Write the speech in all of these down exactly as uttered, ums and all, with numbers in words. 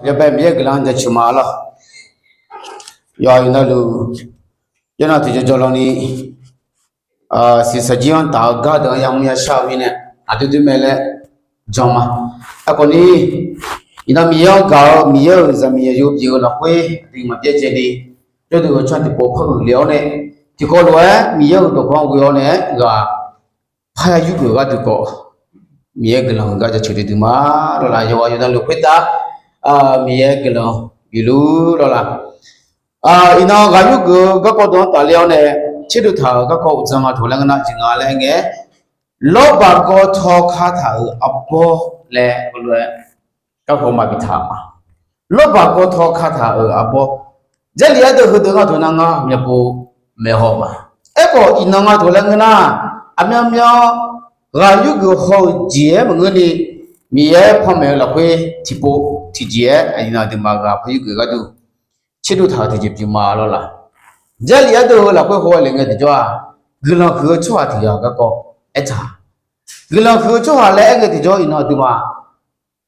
Yawbae Miqyaer guiqlanq-anr jaceuq ma lawr. Yawqha yawqnavluf, yawqnan tiqjawr jawrlawni, siqsaqjir-anr taq-eu gar deuq-anr yamr yashar-eu mirnae, aqdui dui mae laer jan ma. Aerkhawf ni, iqnan Miqyaer-anr gaq-eu Miqyaer-euq zaqmiq aqyawf pyeuf-eu lafkhoer aqdui maqbyaerdzaeni, yawduq-eu tsawrhaq tiqpov paruiq le-awr nae, tiqkawv lof-aer Miqyaer-euq dawqkawq-anr ghoe-awr nae ghaq parya yurgeuf gharduq khawf, Miqyaer guiqlanq huiq gar jaceuq duidui ma lawr laf. Yawqha yawqnavluf khoertav Miqyaer guiqlanq bifluf lawr laf. Iqnan ghaq yurgeuf-eu garkawv deuq-anr tafler-awr nae, tserdov taq-euq garkawv uqdzan nga taq laer ngeur nar, jeq nga laer aer ngae, Lawrbaq gawrtaw kataq-euq arbawr laer heulof-aer garkawv maqbi taq ma. Lawrbaq gawrtaw kataq-euq arbawr. Jarlif ardeuv heudeuq nga taq nar ngar myavpov maeqhaw ma. Aerkhawf iqnan nga taq laer ngeur nar, aqmyanmyan ghaq yurgeuf haw-eu jeq-aer maqngeurni, Miqyaer panmaeq-eu lafkhoer tiqpov tiqjeq-aer aqyawfnyaf aqduimaf ghaq par yurgeuf gharduq tserdov taq-euq tiqjeq pyeuf ma lawr laf. Jarlif ardeuv heu lafkhoer haw-aer le ngae tiqjawr-aq, guiqlanq huiq-eu tsawrhaq tiq ghaq garkawv aertaq. Guiqlanq huiq-eu tsawrhaq laer aer ngae tiqjawr iqnan aqduimaf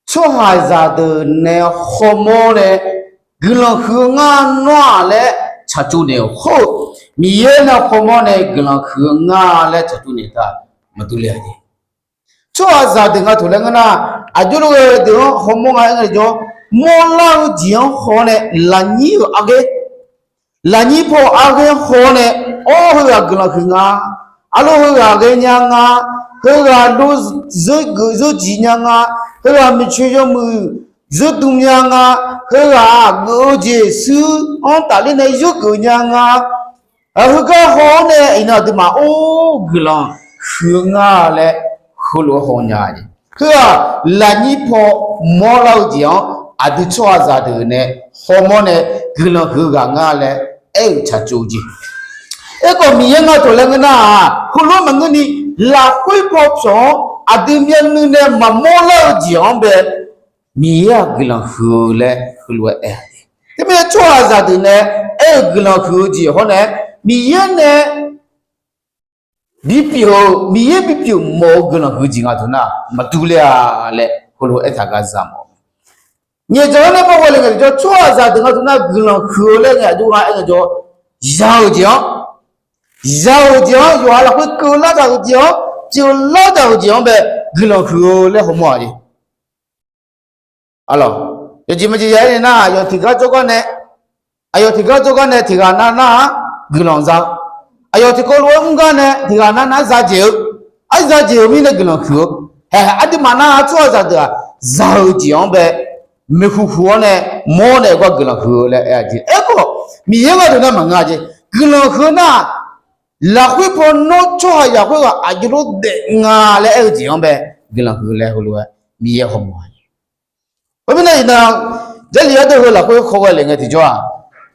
tsawrhaqzaq deuq nae hawmawr nae guiqlanq huiq-eu ngar nawr-aq laer tsaqtsov naeq-euq hawr-eu, Miqyaer nae hawmawr nae guiqlanq huiq-eu ngar laer tsaqtsov naeq-eu taq maqdur le-a jeq. Tsawrhaqzaq deuq nga taq laer ngeur nar, aqjox lof-aer deuq-anr hawmawr nga aer ngae tiqjawr, mawrlar-eu jeq-anr haw-awr nae lafnyir-euq arghaer, lafnyir paw arghaer haw-awr nae, awr heughaq guiqlanq huiq nga, arlawr heughaq ghaenya nga, heughaq lo zeur geuf zeur jiq nya nga, heughaq maeqtsoeq yawmuiq zeur dm nya nga, heughaq-aq geuf-eu jeq shuir-anr tafler nae yurgeuf nya nga, heugar haw-awr nae iqnan aqduimaf or guiqlanq huiq-eu nga laer heulof-aer haw nya-a jeq. Heu-aq lafnyir paw mawrlar-eu jeq-anr aqdui tsawrhaqzaq deuq nae hawmawr nae guiqlanq huiq-eu ghaq nga laer aer-euq tsaqtsov-eu jeq. Aerkhawf Miqyaer nga taq laer ngeur nar-aq, heulof-aer maqngeurni, lafkhoer paw pyawq-anr aqdui myavnuiv nae maqmawrlar-eu jeq-anr bae Miqyaer-aq guiqlanq huiq-eu laer heulof-aer aer-a. Teumirnae tsawrhaqzaq deuq nae aer-euq guiqlanq huiq-eu jeq hawr nae, Miqyaer nae bipyeuf-eu, Miqyaer bipyeuf mawf-eu guiqlanq huiq-eu jeq nga taq nar maqdur ler-a laer heulof-aer aertaq gar za mawf. Nyaeq dzaq-anr nae mawr ghae le ngae tiqjawr, tsawrhaqzaq deuq nga taq nar guiqlanq huiq-eu laer ngae aqjox nga aer ngae tiqjawr, ya-euq jeq-anr, ya-euq jeq-anr, yawqha lafkhoer keuvlar taq-euq jeq-anr, pyeuflar taq-euq jeq-anr bae guiqlanq huiq-eu laer hawmawr-a jeq. Arlawq, yawjeq maqjeq ya-aer nae nar, aqyawf tiqgar jawrgar nae, aqyawf tiqgar jawrgar nae tiqghaq nav nar-aq guiqlanq za-eu, aqyawf tiqkawv lof-aer mr gar nae tiqghaq nav nar za jeq-eu, arza jeq-euq mirnae guiqlanq huiq-eu, hae aqduimaf nar-aq tsawrhaqzaq deuq-aq za-euq jeq-anr bae maeqhu hu-awr nae mawr nae gar guiqlanq huiq-eu laer aer-a jeq. Aerkhawf Miqyaer nga deuq nar maqngeur-a jeq. Guiqlanq huiq-eu nar-aq, lafkhoer paw nawr tsawrhaqzaq khoerghaq aqjox lof daef nga laer aer-eu jeq-anr bae guiqlanq huiq-eu laer heulof-aer Miqyaer hawmawr-a. Khoermirnae iqnan, Jarlif ardeuv heu lafkhoer khawghae le ngae tiqjawr-aq,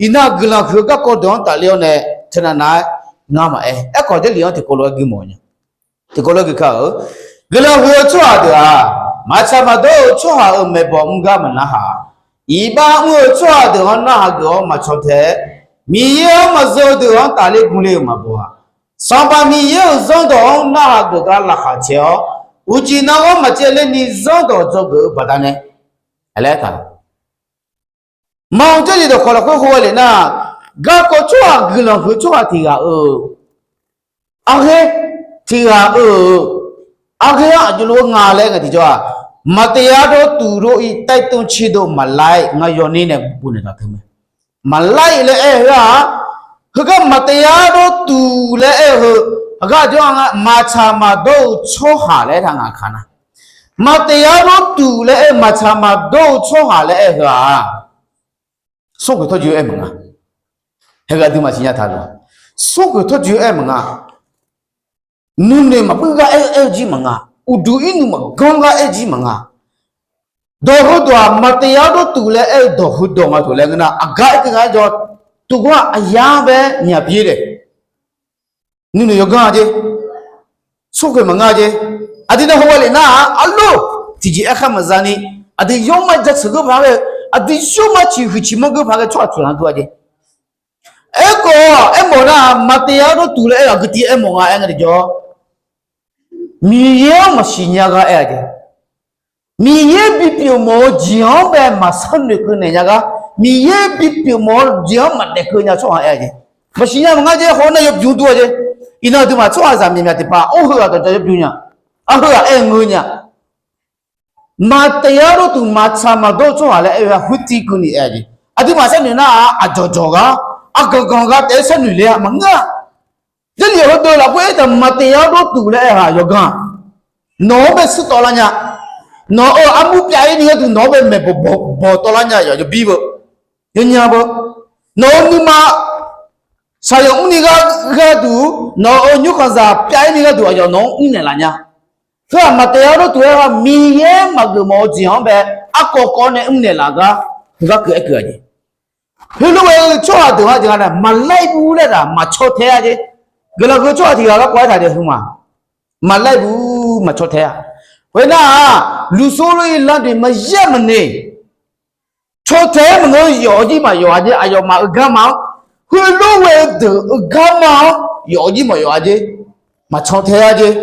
iqnan guiqlanq huiq-eu garkawv deuq-anr tafler-awr nae teunav nav-aer ngar maqaer. Aerkhawf Jarlif-anr tiqkawv lof-aer gui mawf nya. Tiqkawv lof-aer gui kar-eu, guiqlanq huiq-eu tsawrhaq deuq-aq, maqtsaq maqdawr-eu tsawrhaq-euq maeqbawq mr gar maqnarhaq-a. Iqbax mr-eu tsawrhaq deuq-anr narhaq geuf-awr maqcaw tae-aer, Miqyaer-anr maqzeu-eu deuq-anr tafler gu le-euq maqbaw-a. Sanqpaq Miqyaer-euq zanrdawq-anr narhaq geuf gar laqkhaq cae-awr, uqcif navghanr maqcaevler ni zanrdawq dzawgeuf-eu baqdanae, laer aertaq. Maqanr Jarlif dawqkawq lafkhoer hawghae le nar, garkawv tsawrhaq guiqlanq huiq-eu tsawrhaq tiqghaq-euq arghaer, tiqghaq-euq arghaer-anr aqjox lof-aer nga laer ngae tiqjawr-aq, မတရားသောသူတို့၏ တိုက်တွန်းခြင်းသို့ မလိုက် nga yawner nae buf naeq taq teu mae. Maqlaer laer aer-eu heu-aq, heugar မတရားသောသူ laer aer-eu heu, heugar aqjox-a nga maqtsaq maqdawr-eu tsawrhaq laer aertaq ngaq kaq nar, မတရားသောသူ laer aer-eu maqtsaq maqdawr-eu tsawrhaq laer aer-eu heu-aq, smrkhoeq tawrjoe aer maqnga. Heugar aqduimaf siqnya taq lof-aer, smrkhoeq tawrjoe aer maqnga. Nuinoeq maqpuir gar aer-eu aer-eu jir maqnga. Uqduq irnuq maqganr gar aer-eu jir maqnga. Dawq heudawq-aq မတရားသောသူ laer aer-eu dawq heudawq nga taq laer ngeur nar, aqgar aer keuv nga-aer jawr, tov gar aqyar bae nyaq pir daef. Nuinoeq yawganr-a jeq, smrkhoeq maqnga jeq. Aqdui nae hawghae le nar-aq, arlawr, tiqjeq aerkhar maqza ni, aqdui yawmar jaceuq geur paq ghae, aqdui yawmar ciqhuiq ciqmanr geur paq ghae tsawrhaq tiqghaq-anr dur-a jeq. Aerkhawf aermawf nar-aq, မတရားသောသူ laer aer-eu aqgeu tiv aermawf nga aer nga tiqjawr, Miqyaer-anr maqsiq nya gar aer-a jeq. Miqyaer bipyeuf mawf-eu jeq-anr bae maqsharnoeq keuv naeq nya gar, Miqyaer bipyeuf mawf-eu jeq-anr maqdaef keuv nya tsawrhaq aer-a jeq. Maqsiq nya maqngar jeq, khawf nar yawbymr dur-a jeq. Iqnan aqduimaf tsawrhaqzaq myaqmyaq tiqpav-aq, heu-aq dawqjav yawbymr nya, aqheu-aq aer-eu ngeur nya. Maqtaef yar dawrduq maqtsaq maqdawr-eu tsawrhaq laer aer-eu-aq, khoertiv keuvni aer-a jeq. Aqduimaf sharnoeq nar-aq, aqdzawq dzawq gar, aqganq ganq gar taef-aer sharnoeq le-a maqngeur-a. Jarlif heudeuq lafkhoer aertaq maqtaef yar dawrduq laer aer-aq yawqganq, nawq-anr bae shir tawv lar nya. Nawq-euq armur pyav-ir ni gharduq nawq-anr bae maeqbawq bawq tawv lar nya yawqjawq bir beu, yawnya beu. Nawq-euq nuima shaqyanq mrni gharduq, nawq-euq nymrkhanqzaq pyav-ir ni gharduq aqyawf nawq-anr mrnaeq laf nya. Heu-aq maqtaef yar dawrduq aer-a, Miqyaer maqgeuf mawf-eu jeq-anr bae arkawv kawv nae mrnaeq laf gar, heugar keuv aer keuv-a jeq. Heulof ghae-eu tsawrhaq deuq-anr jeq nga nae maqlaer bur laer taq maqcaw tae-a jeq. Guiqlanq heu tsawrhaq tiq ghaq garkawv aertaq deuq heu ma, maqlaer bur maqcaw tae-a. Khoernar-aq, luqsov lof-ir lar deuq maqyar maqnoeq. Caw tae-aer maqngeur, yawf-awr jir maqyawf-a jeq. Aqyawfmaf-euq garma-anr, heulof ghae-eu deuq-euq garma-anr yawf-awr jir maqyawf-a jeq. Maqcaw tae-a jeq.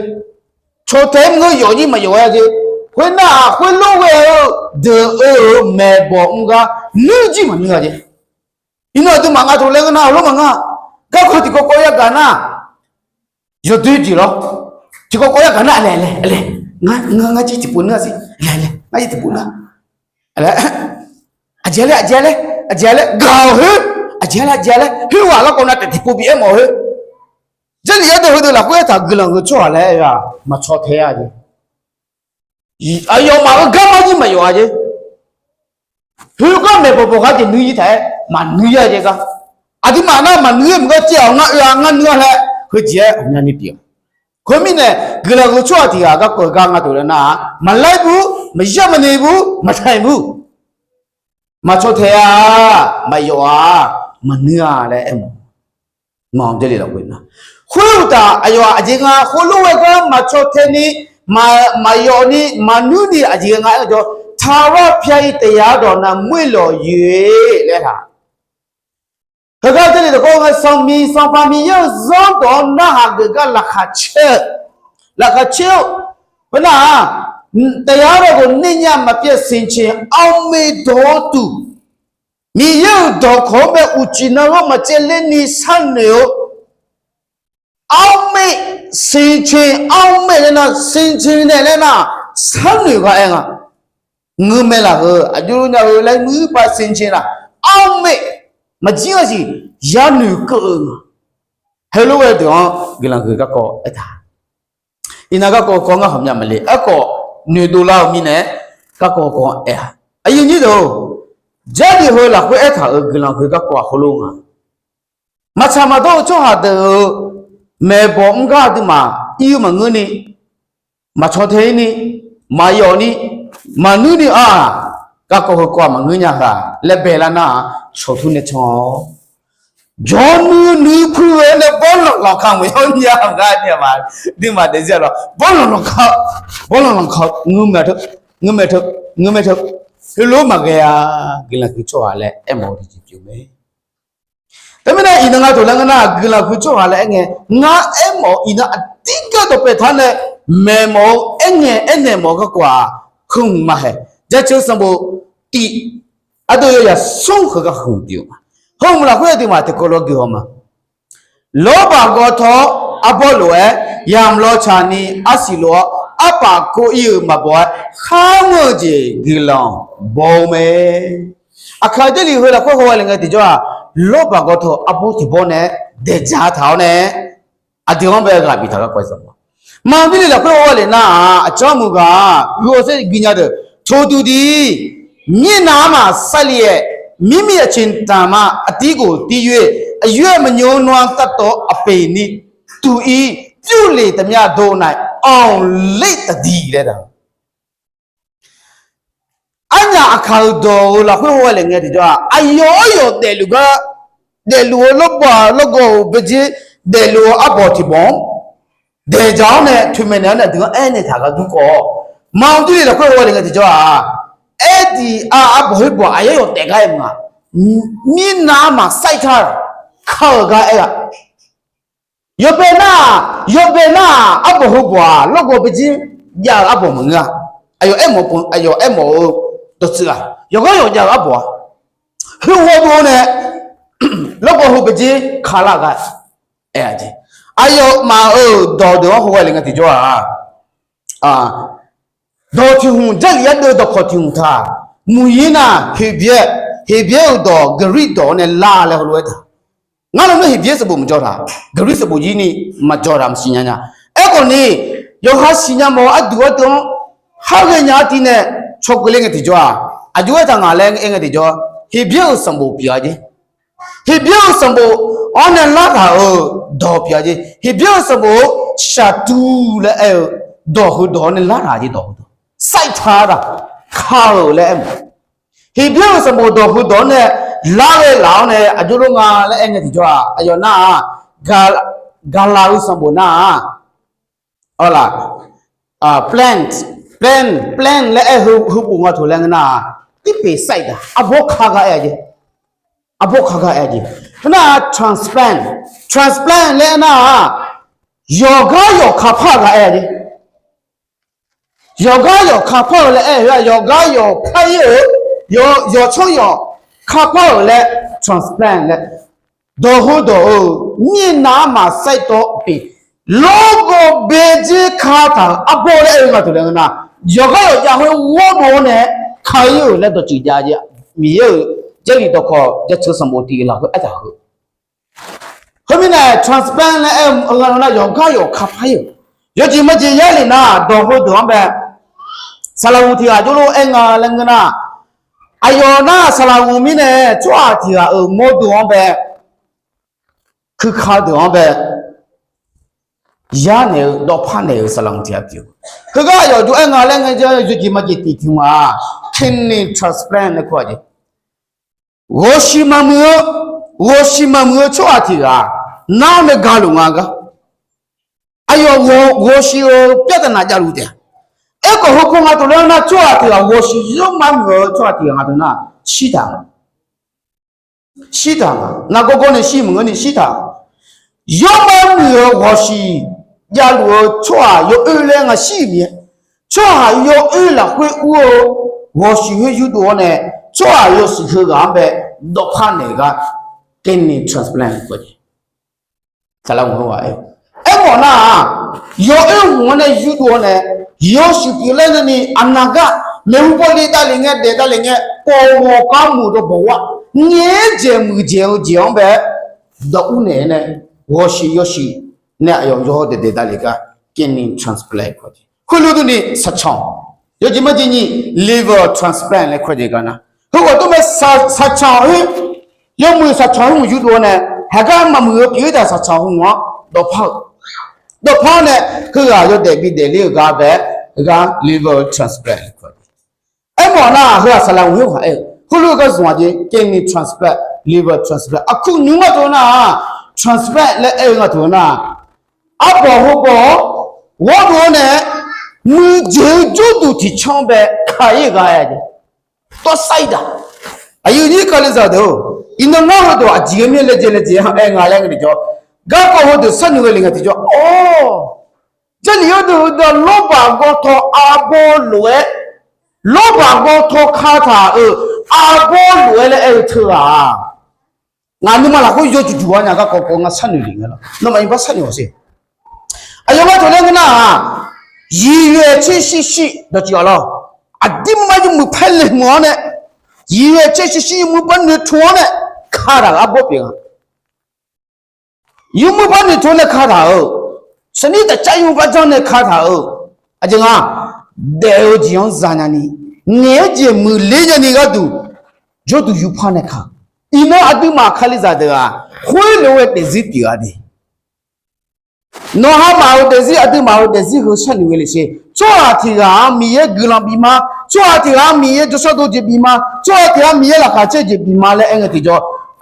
Caw tae-aer maqngeur, yawf-awr jir maqyawf-a jeq. Khoernar-aq, khoerlof ghae-eu deuq-euq maeqbawq mr gar nuir jir maqnuir-a jeq. Iqnan aqduimaf nga taq laer ngeur nar, heulof maqngeur-a. Garkawv tiqkawv kawv yagaq nar, yawdoer jeq lawr. Tiqkawv kawv yagaq nar, aqlae aqlae aqlae, ngar jir tiqpov nuir-a siq, aqlae aqlae, ngar jir tiqpov nuir-a. Aqjeq laer, aqjeq laer, aqjeq laer gaq-awq khoer, aqjeq laer, aqjeq laer khoerghaq larkawv nav taef tiqpov bi aermawf-eu khoer. Jarlif yar deuq heudeuq lafkhoer aertaq guiqlanq heu tsawrhaq laer aer-a, maqcaw tae-a jeq. Aqyawfmaf-euq garma jir maqyawf-a jeq. Khoergar maeqbawq bawq gar jeq nuir jir taq-aer maqnuir-a jeq gar. Aqduimaf nar maqnuir-aer maqngeur, tiv-awq ngar oe-a ngar nuir-a laer heujeq-aer ghawqmyani pyeuf-a. Khoermirnae guiqlanq heu tsawrhaq tiq ghaq garkawv gar nga taq laer nar-aq, maqlaer bur, maqyar maqnoeq bur, maqtaeq bur, maqcaw tae-a, maqyawf-a, maqnuir-a laer aermawf. Maqanr jarlif lafkhoer nar, khoeruqtaf aqyawf-aq aqjeq nga, khoerlof ghae gar maqcaw tae ni, maqyawf ni, maqnuir ni aqjeq ghae nga aer-eu jawr, taqrar pyav-ir taef yar dawq navmaqr-ir lawq yoe laer taq. Heugar jarlif lafkhoer ghae Sanqmiq Sanqpaq Miqyaer-euq zanrdawq-anr narhaq geuf gar laqkhaq caer-eu, laqkhaq caer-eu, khoernar-aq, taef yar dawq khawf ner nya maqpyaev siqceq armr dawq-awr tuq, Miqyaer-euq dawqkawq-anr bae uqcif nan-anr maqcaevler ni sharnoeq-eu armr, siqceq armr laer nar, siqceq nae laer nar, sharnoeq gar aer nga. Ngeur mae laf heu aqjox nya heu laer muir pav siqceq nar, armr, maqjir-a siq, yanoeq keuv-eu nga. Heulof ghae deuq-anr guiqlanq huiq garkawv aertaq. Iqnan garkawv kawv ngar hawqmya maqle, aerkhawf noeqdov lar-eu mirnae garkawv kawv aer-a. Aqyuif nyir deuq-or, Jarlif heu lafkhoer aertaq-euq guiqlanq huiq garkawv-aq heulof nga. Maqtsaq maqdawr-eu tsawrhaq deuq-euq maeqbawq mr gar aqduimaf ir-eu maqngeur ni, maqcaw tae-ir ni, maqyawf ni, maqnuir ni-aq, garkawv heukawv-aq maqngeur nya-aq laer bae lar nar-aq, cawqtur nae can-awr, jawrnuir nuir puir-eu nae bawrlanq lanq ka maqyawr nya-a gar aqduimaf daefzir-a lawr, bawrlanq lanq ka, bawrlanq lanq ka, ngeur mae teu, ngeur mae teu, ngeur mae teu, heulof maqghae-a. Guiqlanq huiq tsawrhaq laer aermawf-eu tiqjeq pyeuf mae. Teumirnae iqnan nga taq laer ngeur nar, guiqlanq huiq tsawrhaq laer aerngae, ngar aermawf-eu iqnan aqdir gar dawqpae taq nae maeqmawf-eu aerngae aernaeq mawf-eu garkawv-aq, heu hmq maqhae. Jaceuq sanqbof tiv, ardov yawyaq smr heugar heu hmq pyeuf-eu ma. Heu hmq lafkhoer aqduimaf tiqkawv lof-aer guihaw ma. Lawrbaq gawv taw-awr arbawr lof-aer, yamq law tsaqni arsiq lof-awr, arpaf kov ir-euq maqbaw-aer, kharmr-eu jeq guiqlanq baw-eu mae. Aqkaq Jarlif heu lafkhoer haw-a le ngae tiqjawr-aq, lawrbaq gawv taw arbawr tiqbawr nae daeqdzaq taq-awr nae, aqdui-anr bae ghaq biftaq garkawv-a. Maqbir le lafkhoer haw-a le nar-aq, aqcawq muiq ghaq-aq, gui-awr saer gui nya deuq tov duq di, mirnav-anr maqsar le-aer, mirmir aqceq taq ma aqdir ghof tir yoer, aqyoer-aq maqnymr-eu nmr-anr tavtawv aqpeq ni tuq ir, pyur le taqmya dov nae anqler taqdiq laer taq. Arnyaf aqkaq-euq dawq-euq lafkhoer haw-a le ngae tiqjawr-aq, aqyawf aryawf daefluf gar, daefluf-eu lawrbaq lawrgawv-euq baejir, daefluf-eu arbawq tiqbawq-anr daeqdzaq-awr nae toeqmaeq naeq-awr nae aqdui-anr aernaeq taq gar dur khawf, maqanr durle lafkhoer haw-a le ngae tiqjawr-aq, aerdiq-a arbawq khoerbawq aqyawf aryawf daef gar aer ma. Mirnav-anr maqsar-ir tar-aq, ka-euq gar aer-a. Yawbae nar-aq, yawbae nar-aq, arbawq heubawq-aq lawrgawv baejir jav-eu arbawq maqngeur-a. Aqyawf aermawf-eu dawqtsuif-aq, yawqghaq yawqjav-euq arbawq-a. Heu ghawrdov-awr nae, lawrgawv heu baqjer kala gar aer-a jeq. Aqyawfmaf-euq dawqdeuq-anr hawghae le ngae tiqjawr-aq, dawq tiq hmq, Jarlif yar deuv dawqkawq tiq hmq taq, muiq-ir nar, Heqbyaer, Heqbyaer-euq dawq Gaqrir dawq-anr nae lar laer heulof-aer taq. Ngar lawnmr Heqbyaer sanqbof maqjawr taq, Gaqrir sanqbof jir ni maqjawr taq, maqsiq nya nya. Aerkhawf ni, yawqha siqnya mawf-eu ardui ardeuv-anr har ghaenya-ar tiv nae cawkeuv le ngae tiqjawr-aq, aqjox-aer taq ngaq laer aer ngae tiqjawr, Heqbyaer-euq sanqbof pyeuf-a jeq. Heqbyaer-euq sanqbof-anr nae lartaq-euq dawq pyeuf-a jeq. Heqbyaer-euq sanqbof-eu shaqtuv laer aer-eu dawq heudawq-anr nae lartaq jeq, dawq heudawq. Saitaq-a taq, ka-euq laer aer mawf. Heqbyaer-euq sanqbof dawq heudawq-anr nae lar ghae laf-awr nae aqjox lof nga laer aer ngae tiqjawr-aq, aqyawf nar-aq, Gaqlaq-eu sanqbof nar-aq, awr laf, plan, plan, plan laer aer heu, heubov nga taq laer ngeur nar-aq, tirpeq saitaq, arbawr ka gar aer-a jeq. Arbawr ka gar aer-a jeq. Heu nar-aq, transplant, transplant laer aer nar-aq, yawqgar yawq kapar-eu gar aer-a jeq. Yawqgar yawq kapar-eu laer aer-eu-aq, yawqgar yawq par-ir-euq, yawq, yawqtsanr yawq kapar-euq laer, transplant laer. Dawq heudawq-euq nyir nar-aq maqsair tawv pyeuf, lawrgawv baedzer kataq-euq arbawr laer aer-eu nga taq laer ngeur nar, yawqgar yawqjav khoer ghawrdov-awr nae ka-ir-euq laer dawqtsuif jav jeq. Miqyaer-euq Jarlif dawqkawq jaceuq sanqbof tiq lafkhoer aertaq-eu. Khoermirnae transplant laer aer-eu nga nar, yawqgar yawq kapar-ir-euq, yawjeq majeq yar lef nar, dawq heudawq-anr bae, saqlaq ghuq tiq ghaq jawrluf aer nga laer ngeur nar, aqyawf nar saqlaq ghuq mirnae tsawrhaq tiq ghaq-euq mawrdo-anr bae, kuirka deuq-anr bae, yar naeq-eu dawqpar naeq-euq saqlaq ghuq tiq ghaq pyeuf-eu. Heugar aqyawf jov-aer nga laer ngeur nar, yawjeq majeq tiq tiq ma-aq, kidney transplant laer kur-a jeq. Ghawqshiq maqmuiq-eu, ghawqshiq maqmuiq-eu tsawrhaq tiq ghaq nar nae galuf nga gar. Aqyawf ghawqshiq-eu pyar taq naq javluf taef-a. Aerkhawf heukawr nga taq laer nar, tsawrhaq tiq ghaq ghawqshiq yawmar muiq-eu tsawrhaq tiq ghaq nga taq nar, shirtaq-a. Shirtaq-a. Nargawr gawr nae shir maqngeur ni shirtaq-a. Yawmar muiq-eu ghawqshiq javluf-eu tsawrhaq yawoer laer nga shir-euq Miqyaer. Tsawrhaq yawoer lafkhoer ur-eu ghawqshiq khoer yurdov-awr nae, tsawrhaq yawshuif heughaq-anr bae dawqpar naeq gar kidney transplant aermawf nar-aq, yawoer hmq-anr nae yurdov-awr nae, yawshuif pyeuflar nae ni aqnav gar maeqhu paw le davlef ngae daef davlef ngae, pawqmawq gar muiq dawq bawq-a, ngaeq-aer dzaeq muiqdzaeq-eu jeq-anr bae dawq ur naeq-aer nae, ghawqshiq yawshuif nae aqyawf yawdaef daef davlef gar kidney transplant khoerlof durni saqcaq, yawjeq majeq nyiq liver transplant laer kur-eu jeq gar nar, heughawq tov mae, saqcaq khoer, yawmuiq saqcaq khoer hmq yurdov-awr nae, haegar maqmuiq-eu pyeuf-ir taq saqcaq hmq-anr dawqpar-eu, dawqpar-awr nae, heughaq yawdaef bidaef ler-euq gar bae, heugar liver transplant laer kur-eu. Aermawf nar, heughaq saqlaq ghoeq khoer ghaq aer-eu, heulof-eu gar zmq-a jeq kidney transplant, liver transplant, aqkuq nymr nga taq-eu nar-aq, transplant laer aer-eu nga taq-eu nar, arbawq heubawq-awr ghawrdov-awr nae, muiqdzaeq-eu jawrduq tiqcanr bae kaq-ir-eu gar aer-a jeq. Tawrsav-ir daq. Aqyuif nyir kalizaq deuq-or, iqnan ngar heudeuq aqjeq-aer mir laejae laejae-anr aer nga laer ngae tiqjawr, garkawv heudeuq sharnoeq ghae le ngae tiqjawr, awr, Jarlif-anr deuq heudeuq lawrbaq gawtaw arbawr lof-aer, lawrbaq gawtaw kataq-euq arbawr lof-aer laer aer-eu teughaq-aq, ngaq nuima lafkhoer yawjuq juq-a nya garkawv kawv ngar sharnoeq lef ngae lawr. Nawmaf iqbax sharnoeq-awq sher. Aqyawf ngar taq laer ngeur nar-aq, yiqyoeq tser shir shir dawqtsuif-a lawr. Aqdirmar yawmuiq paer laeqhmq-awr nae, yiqyoeq tser shir shir yawmuiq par noeqtmq-awr nae, kataq-euq arbawr pyeuf nga. Yawmuiq par noeqtmq-awr nae kataq-euq, saqnir taqcav yawmuiq par janr nae kataq-euq, aqjeq nga, daef-eu jeq-anr zanya ni, ngaeq-aer jeq muiqler nyani gharduq, jawrduq yurpar nae ka. Iqnan aqduimaf kalizaq deuq-aq, khoerlof-aer daefzir pyeuf-a de. Nawq hamaf-euq daefzir, aqduimaf-euq daefzir heu sharnoeq ghae le sher. Tsawrhaq tiq ghaq-anr Miqyaer guiqlanq bif ma, tsawrhaq tiq ghaq-anr Miqyaer jawrshar dov jeq bif ma, tsawrhaq tiq ghaq-anr Miqyaer laqkhaq caer jeq bif ma laer aer ngae tiqjawr,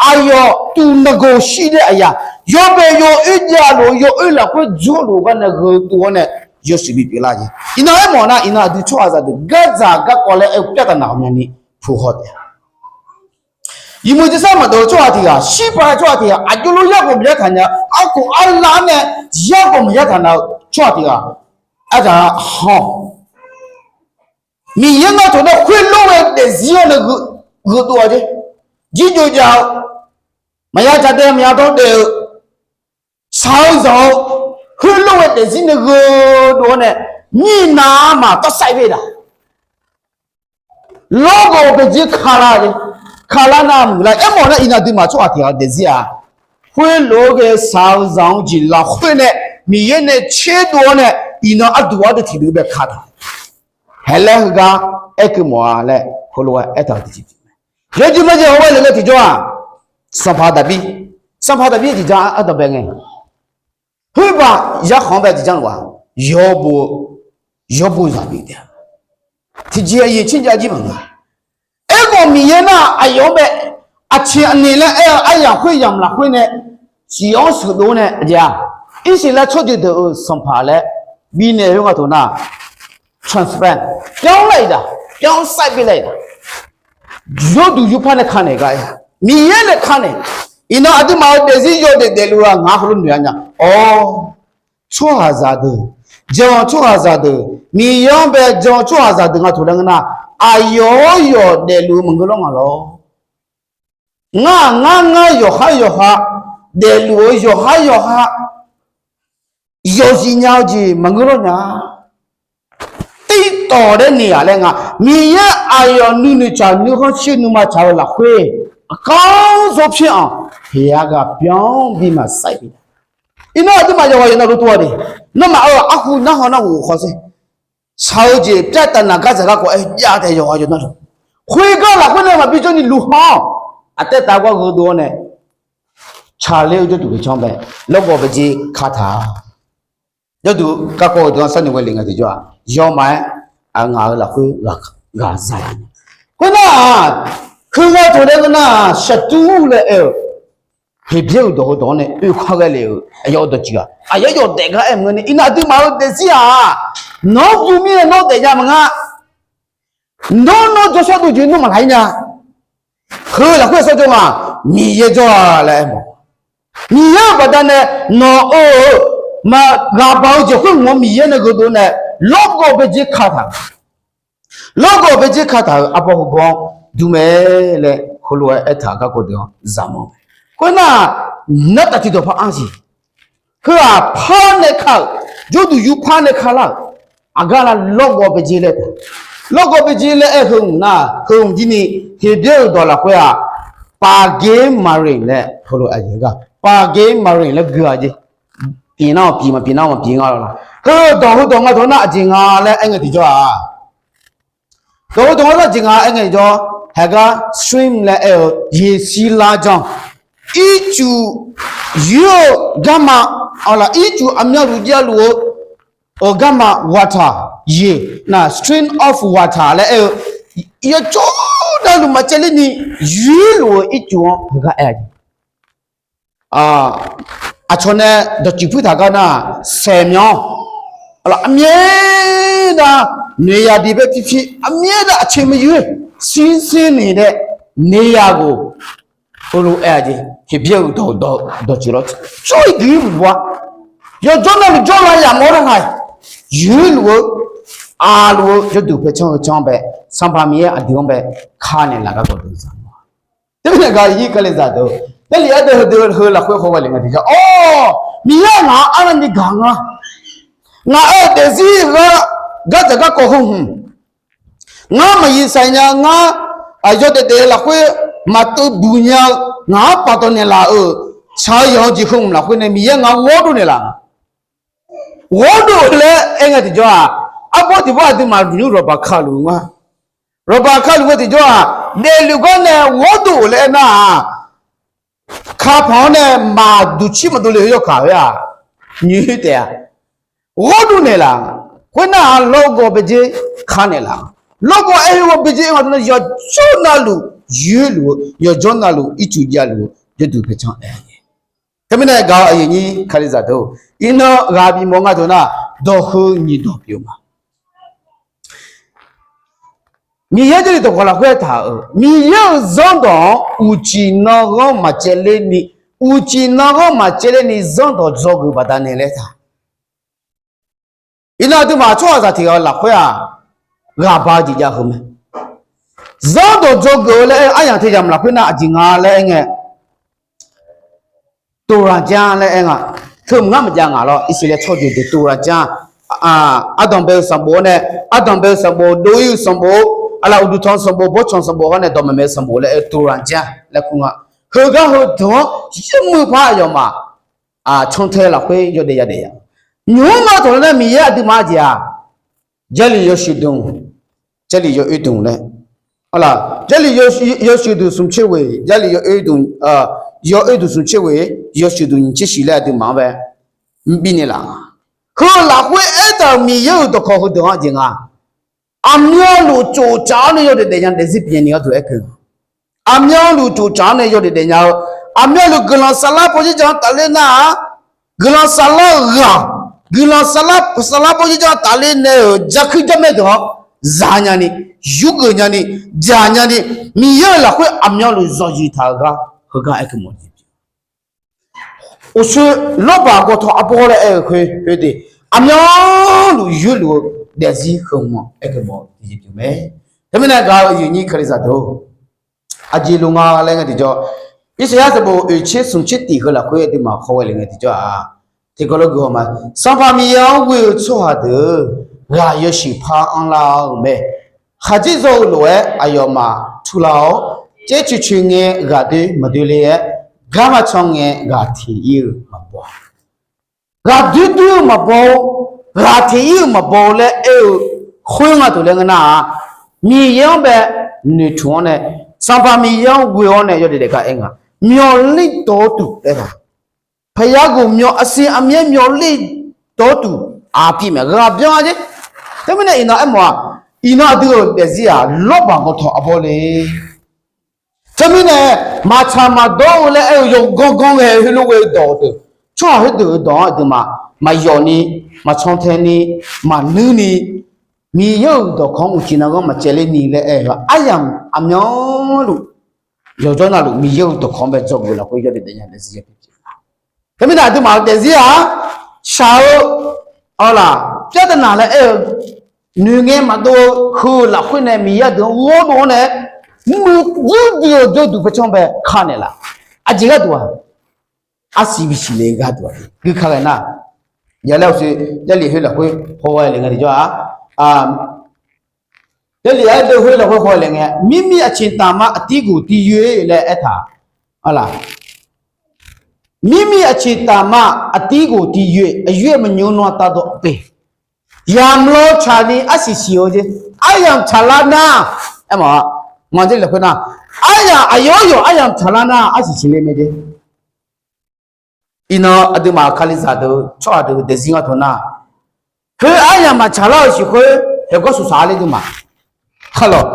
aqyawf tuq naqgoq shir daer aqyaf, yawbae yawoer javluf-eu yawoer lafkhoer jawrluf-eu gar nae gheudov-awr nae yawshuif bipyeuf lar jeq. Iqnan aermawf nar, iqnan aqdui tsawrhaqzaq deuq gardzaq garkawv laer aer-eu pyar taq naq ghawqmyani puq haw taef-a. Yawmuiq jersar maqdawq-eu tsawrhaq tiq ghaq, shirpaq-aer tsawrhaq tiq ghaq, aqjox lof yarkhawf maqyar taq nya-eu, arkhawf arlaf-anr nae yarkhawf maqyar taq na-eu tsawrhaq tiq ghaq, ardanq-anr haw. Miqyaer ngar taq nae khoerlof-aer daefzir-awr nae gheudov-awq jeq. Jirjov jav-eu, maqya jadae maqya dawr daef-eu, shaq-eu zanq-eu, khoerlof-aer daefzir nae gheudov-awr nae, nyir navmaqtawr sair beu daq. Lawrgawv baejer kala-eu, kala nar muiqlar aermawf nar iqnan aqduimaf tsawrhaq tiq ghaq-eu daefzir-aq, khoerlof-aer ghae shaq-eu zanq-eu jeq lafkhoer nae Miqyaer nae tserdov-awr nae iqnan arduq ardui tiq deuq bae kataq. Haeqlaer heugar aerkeuv mawf-a laer heulof-aer aertaq-euq tiqjeq mae. Yawjeq majeq hawghae lef-eu tiqjawr-aq, sanqpaq Daqbir, sanqpaq Daqbir-aer tiqjan ardanqbae ngae, khoerbar yarkhanq-anr bae tiqjan luf-aq, yawbo, yawbo zaq bif taef-a. Tiqjeq aqyuif tser jav jir maqngeur. Aermawf Miqyaer nar aqyawf-anr bae, aqtiq aqniq laer aer-eu aryamq khoeryamq lafkhoer nae, siq-anr sheuqdov nae aqjeq-aq, Irsaqleqlav tsawrjeuq deuq-euq sanqpaq laer bifnaeq khoer nga taq nar, transparent, byanlar-iq daq, byan sair byalar-iq daq. Yawduq yurpar nae kanaeq gar aer-a, Miqyaer nae kanaeq. Iqnan aqduimaf-euq daefzir yawdaef daefluf-eu-aq ngar heulof noeq-a nya. Awr, tsawrhaqzaq deuq, jan-eu tsawrhaqzaq deuq, Miqyaer-anr bae jan-eu tsawrhaqzaq deuq nga taq laer ngeur nar, aqyawf-awr yawf daefluf-eu maqngeur lawr nga lawr. Ngar ngar ngar yawqhar yawqha daefluf-eu yawqhar yawqha yawzif nya-eu jeq maqngeur lawr nya. Tirtawf daer naeq-aq laer nga, Miqyaer aqyawf nuinoeq tsaq nuikhanr shir nuima tsaq-eu lafkhoer, aqkar zawr pyaer-anr, heqya ghaq byan bi maqsair bi. Iqnan aqduimaf yawqghaq yawqnan luf tov-a de, nawmaf-euq arhu narhaq nar ghof khawf sher. Shaq-eu jeq pyaertaq naq gar dzaq garkawv aer jav taef yawqghaq yawqnan luf. Khoergar lafkhoer nae maqbi jawrni luf haw-awq. Aqtaer taf gar gheudov-awr nae, tsaqler-eu jawrduq baecanr bae, lawrgawv baejer kataq-a. Jawrduq garkawv-eu deuq-anr sharnoeq ghae lef ngae tiqjawr-aq, yawmaf-aer ngaq-euq lafkhoer ghaq zala nya. Khoernar-aq, heugar taq laer ngeur nar-aq, shaqtur laer aer-eu Heqbyaer-euq dawq heudawq-anr nae oekar ghae lef-euq aqyawf-eu dawqtsuif-aq, aqyawf yawf daef gar aer maqngeur ni, iqnan aqduimaf-euq daefzir-aq, nawr guv mirnae nawr daefnya maqnga. Nawr nawr jawrshar dov jeq nawr maqlaq-ir nya. Heu lafkhoer sawrjawr nga, Miqyaer jawr-a laer aer mawf. Miqyaer-euq baqdanae nawq-eu-euq maq ghaqbaq-eu jeq khoer mq-anr Miqyaer nae gheudov nae lawrgawv baejer kataq. Lawrgawv baejer kataq-euq arbawr heubaw-anr dur mae laer heulof-aer aertaq-euq garkawv deuq-anr zaqmawr mae. Khoernar, nartaf tiqdawq par-anr siq. Heu-aq par nae ka-euq, jawrduq yur par nae ka lar-euq, aqgar lar lawrgawv baejer laer taef. Lawrgawv baejer laer aer heu mq nar, heu mq jir ni Heqbyaer-euq dawq lafkhoer-aq, paqgeq maqrenq laer heulof-aer gar, paqgeq maqrenq laer gui-a jeq. Pyeuf nar maqpyeuf, maqpyeuf nar maqpyeuf nga lawr la. Heu dawq heu dawq nga dawq nar aqjeq nga laer aer ngae tiqjawr-aq, dawq heu dawq nga nar aqjeq nga aer ngae tiqjawr, haegar stream laer aer-eu yeqsur lar janr, ircuf yoer-eu garma, awq laf ircuf aqmyanluf javluf-eu garma water, yeq nar stream of water laer aer-eu yawjawr navluf maqcaevler ni yoerluf-eu ircuf-anr heugar aer-a jeq. Aqcawq nae dawqtsuif puirtaq gar nar, saeqmyan-awr, aqmyan-aer nar, noeqya diq bae pirpir aqmyan-aer nar aqcoeq maqyoer, shirser noeq nae noeqya ghof, heulof-aer-a jeq. Heqbyaer-euq dawq dawqtsuif lawr tsawr-ir guiq-ir buq-a, yawqjawr navluf jawrla yamq-awr nar nga, yoerluf-eu, aqluf-eu jawrduq paecanr heu canr bae, Sanqpaq Miqyaer aqdui-anr bae ka naeqlaf garkawv deuq zaq-a. Teumirnae gaq ir kalizaq deuq, Jarlif ardeuv heudeuq heu lafkhoer hawghae lef ngae tiqjawr, awr, Miqyaer ngaq-anr arnavni gaq nga. Ngaq-euq daefzir-eu gar, gardzaq garkawv heu hmq, ngar maqyiq saq nya, ngar aqyawf daefdaef lafkhoer maqteuv buq nya-eu, ngaq-anr paqdawq naeqlaf-euq, shaq-eu yanq-eu jeq heu hmq lafkhoer nae Miqyaer ngaq-anr ghawrdov naeqlaf nga. Ghawrdov laer aer ngae tiqjawr-aq, arbawr tiq bawr aqduimaf nymr rawqbaq kaluf nga. Rawqbaq kaluf ngae tiqjawr-aq, daefluf gar nae ghawrdov laer aer nar-aq, kapaq-anr nae maqduq cir maqdov le-eu yawkaq khoer-aq, nymr taef-a. Ghawrdov naeqlaf, khoernar-aq lawrgawv baejer ka naeqlaf, lawrgawv aer-eu baejer-eu nga deuq nar yawqjawr navluf yoerluf-eu, yawqjawr navluf ircuf javluf-eu jawrduq paecanr aer-a. Teumirnae gaq-eu aqyuif nyir kalizaq deuq, iqnan ghaq bimawr nga deuq nar, dawq heu nyiq dawq pyeuf ma. Miqyaer Jarlif dawqkawq lafkhoer aertaq-euq, Miqyaer-euq zanrdawq-anr uqcif nanghanr maqcaevler ni, uqcif nanghanr maqcaevler ni zanrdawq dzawgeuf baqdanae laer taq. Iqnan aqduimaf tsawrhaqzaq tiq ghaq-eu lafkhoer-aq, ghaqba-eu jeq jav heu mae. Zanrdawq dzawgeuf-eu laer aer-eu aryamq teuyamq lafkhoer nar aqjeq nga laer aer ngae, ตัวอย่าง laer aer nga. Teumaq ngar maqjav ngaq lawr, Irsaqleqlav tsawrjeuq deuq ตัวอย่าง. Ardanqbae-eu sanqbof-awr nae, ardanqbae-eu sanqbof, dov-ir-eu sanqbof, aqlaf uqduq tanq-eu sanqbof, bawrtsanq sanqbof hawr nae dawqmaeq maeq-eu sanqbof laer aer-eu ตัวอย่าง laer kur nga. Heugar heudeuq-anr yawmuiq par aqyawfmaf cantae lafkhoer yawdaef yadaef ya. Nymq-mr ma tawq lar nar Miqyaer aqduimaf-a jeq-aq, Jarlif yawshuif dmq, Jarlif yawoer dmq laer, Jarlif yawshuif dmq smq tser ghoeq, Jarlif yawoer dmq, yawoer dmq smq tser ghoeq, yawshuif dmq nyiq tser shif laer aqduimaf-anr bae bifnaeq laf. Heu lafkhoer aertaq-euq Miqyaer-euq dawqkawq heudeuq-anr jeq nga. Aqmyanluf tsoftsaf-awr nae yawdaef daefnya daefzir pyeuf nya ni gharduq aerkeuv. Aqmyanluf tsoftsaf-awr nae yawdaef daefnya-eu, aqmyanluf guiqlanq saflar pawjir jan-anr tafler nar-aq, guiqlanq saflar-eu ghaq, guiqlanq saflar, saflar pawjir jan-anr tafler nae-euq jarkuir jarmaer deuq-anr zanya ni, yurgeuf nya ni, dzaq nya ni, Miqyaer-euq lafkhoer aqmyanluf zawqjiq taq-euq gar heugar aerkeuv mawf-eu jeq pyeuf. Uqshoe lawrbaq gawqtawq arbawr laer aer-eu khoer khoer de, aqmyanluf yoerluf-eu daefzir heu-anr aerkeuv mawf-eu jeq pyeuf mae. Teumirnae gaq-eu aqyuif nyir Kalizaq deuq-or, aqjeq luf nga laer ngae tiqjawr, Irsaqyar sanqbof oeq tser smq tser tiq heu lafkhoer aqduimaf khawghae le ngae tiqjawr-aq, tiqkawv lof guihaw ma, Sanqpaq Miqyaer-anr ghoe-eu tsawrhaq deuq-eu ghaq yawshuif par anrlar-eu mae. Khaqdzerzawr-eu lof-aer aqyawfmaf turlar-awr, caer coeq coeq ngae ghaq doer maqdoer ler-aer, gar ma can ngae ghaq teq-ir-eu maqbaw-a. Ghaq doer doer-eu maqbaw-or, ghaq teq-ir-eu maqbaw-eu laer aer-eu khoer nga taq laer ngeur nar-aq, Miqyaer-anr bae noeqtmq-awr nae, Sanqpaq Miqyaer-anr ghoe-awr nae yawdaef daef gar aer nga. Myawqler dawq-eu tuq aer-a. Paqya ghoq myawq aqsiq aqmyaer myawqler dawq-eu tuq aqpyeuf mae ghaq byan-a jer. Teumirnae iqnan aermawf-aq, iqnan aqdui-euq daefzir-aq lawrbaq gawqtawq arbawr le. Teumirnae maqtsaq maqdawr-eu laer aer-eu yawganr ganr ghae heulof ghae-eu dawq deuq, tsawrhaq khoerdeuq-euq dawq-anr aqduimaf maqyawf ni, maqcan tae ni, maqnuir ni, Miqyaer-euq dawqkawq-anr uqcif navghanr maqcaevler ni laer aer-eu aryamq aqmyanluf yawqjawr navluf Miqyaer-euq dawqkawq-anr bae dzawgeuf lafkhoer yawdaef daefnya daefzir ya pyeuf. Teumirnae aqduimaf-euq daefzir-aq, shaq-eu, awqlaf, pyar taq naq laer aer-eu, noeqngae maqdov-eu heu lafkhoer nae Miqyaer aqdui-anr ghawrdov-awr nae, muiq yurdui-eu jawrduq paercanr bae ka naeqlaf. Aqjeq gharduq-aq, arsiq bisiq le gharduq-aq, gui ka ghae nar, yalaer uqshoe, Jarlif khoer lafkhoer hawghae le ngae tiqjawr-aq, Jarlif-aq aer deuq khoer lafkhoer hawghae le ngae, mirmir aqcif taqma aqtirghoq tiryoer laer aertaq, alaq, mirmir aqcif taqma aqtirghoq tiryoer, aqyoer maqnymr nawr tavdawv pyeuf. Yamq law tsaqni arsiq siq-eu jeq, aryamq tsaqlar nar, aermawf-a, manq Jarlif lafkhoer nar, aryamq aqyawf yawq aryamq tsaqlar nar arsiq siqle mae jeq. Iqnan aqduimaf-euq Kalizaq deuq tsawrhaq deuq daefzir ngar taq nar, khoer aryamq maqtsaqlar-euq siq khoer, haeqgawr suqsaq-a ler duimaf. Alaq,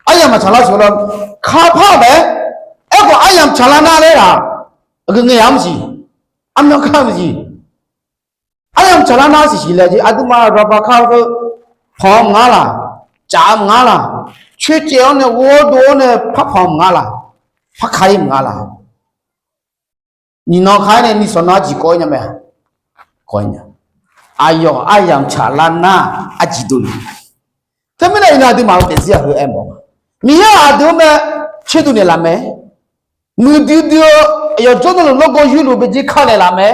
aryamq maqtsaqlar siq khoer lawr, kapar-eu mae. Aerkhawf aryamq tsaqlar nar laer-aq, aqgeu ngae-a maqsiq, armyanr kar maqsiq. Aryamq tsaqlar nar arsiq siqle jeq, aqduimaf raqbaq kar-eu khoer, panq-anr maqngar laq, caf-eu maqngar laq, coercaev-awr nae ghawrdov-awr nae parpanq maqngar laq, parka-ir maqngar laq. Nyiq nan ka-aer nae ni sawq nan arjiq kawv-ir nya mae-a. Kawv-ir nya. Aqyawf aryamq tsaqlar nar arjiq dov-ir. Teumirnae iqnan aqduimaf-euq daefzir-aq heu aermawf-a, Miqyaer aqdui-anr mae tserdov naeqlaf mae. Muiqdui dui-eu yawqjawr navluf lawrgawv yurluf byajer ka naeqlaf mae.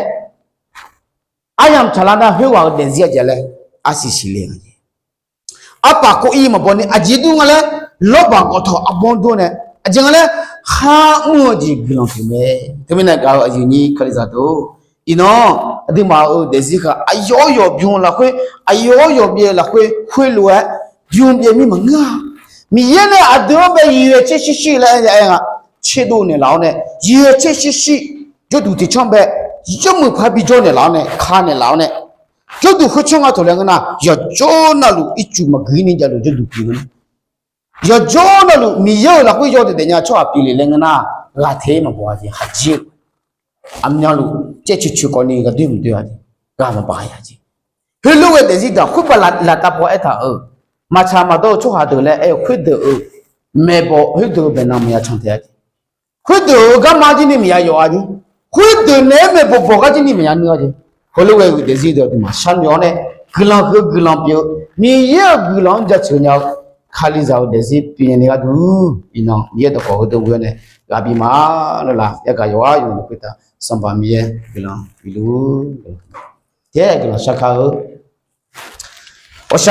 Aryamq tsaqlar nar khoerghaq-euq daefzir-a jeq laer arsiq siqle-a jeq. Arpaf kov-ir maqbaw ni aqjeq dur nga laer, lawrbaq gawqtawq arbawr dur nae aqjeq nga laer, kharmr-eu jeq guiqlanq pyeuf mae. Teumirnae gaq-eu aqyuif nyir Kalizaq deuq-or, iqnan aqduimaf-euq daefzir khaq aqyawf-awr yawf bym lafkhoer, aqyawf-awr yawf byaev lafkhoer khoerlof-aer bym byaev mir maqngeur-a. Miqyaer nae aqdui-anr bae yoeq-aer tser shir shir laer aer-a, tserdov naeqlaf-awr nae, yoeq-aer tser shir shir, jawrduq tiqcanr bae, yawmuiq par bijawr naeqlaf-awr nae, ka naeqlaf-awr nae, jawrduq khoercanr nga taq laer ngeur nar, yawqjawr navluf ircuf maqgui ni javluf jawrduq pyeuf-eu. Yawqjawr navluf Miqyaer-euq lafkhoer yawdaef daefnya tsawrhaq pyeuf le laer ngeur nar, ghaq teq-ir maqbaw-a jeq khaqjir-eu. Aqmyanluf caer coeq coeq kawv ni ghaqdoer maqdoer-a jeq, ghaq maqbaq ya jeq. Heulof ghae daefzir deuq-aq khoerghaq laf, laf tav paw aertaq-euq, maqtsaq maqdawr-eu tsawrhaq deuq laer aer-eu khoerdeuq-euq maeqbawq khoerdeuq-euq baeqnan maqya can tae-a jeq. Khoerdeuq-euq garma jir ni maqya yawf-a jeq. Khoerdeuq naeq-aer maeqbawq bawq gar jir ni maqya nuir-a jeq. Heulof ghae-eu daefzir deuq-aq aqduimaf sharnoeq-awr nae, guiqlanq heu guiqlanq pyeuf-eu Miqyaer-euq guiqlanq-anr jaceuq nya-eu, Kalizaq-euq daefzir pyeuf nya ni gharduq, iqnan Miqyaer dawqkawq heudeuq ghoe-awr nae ghaq bif ma lawr laf. Yagaq yawqghaq yawq-eu khoertav Sanqpaq Miqyaer guiqlanq bif luf-ur. Taef-aer guiqlanq shar kar-eu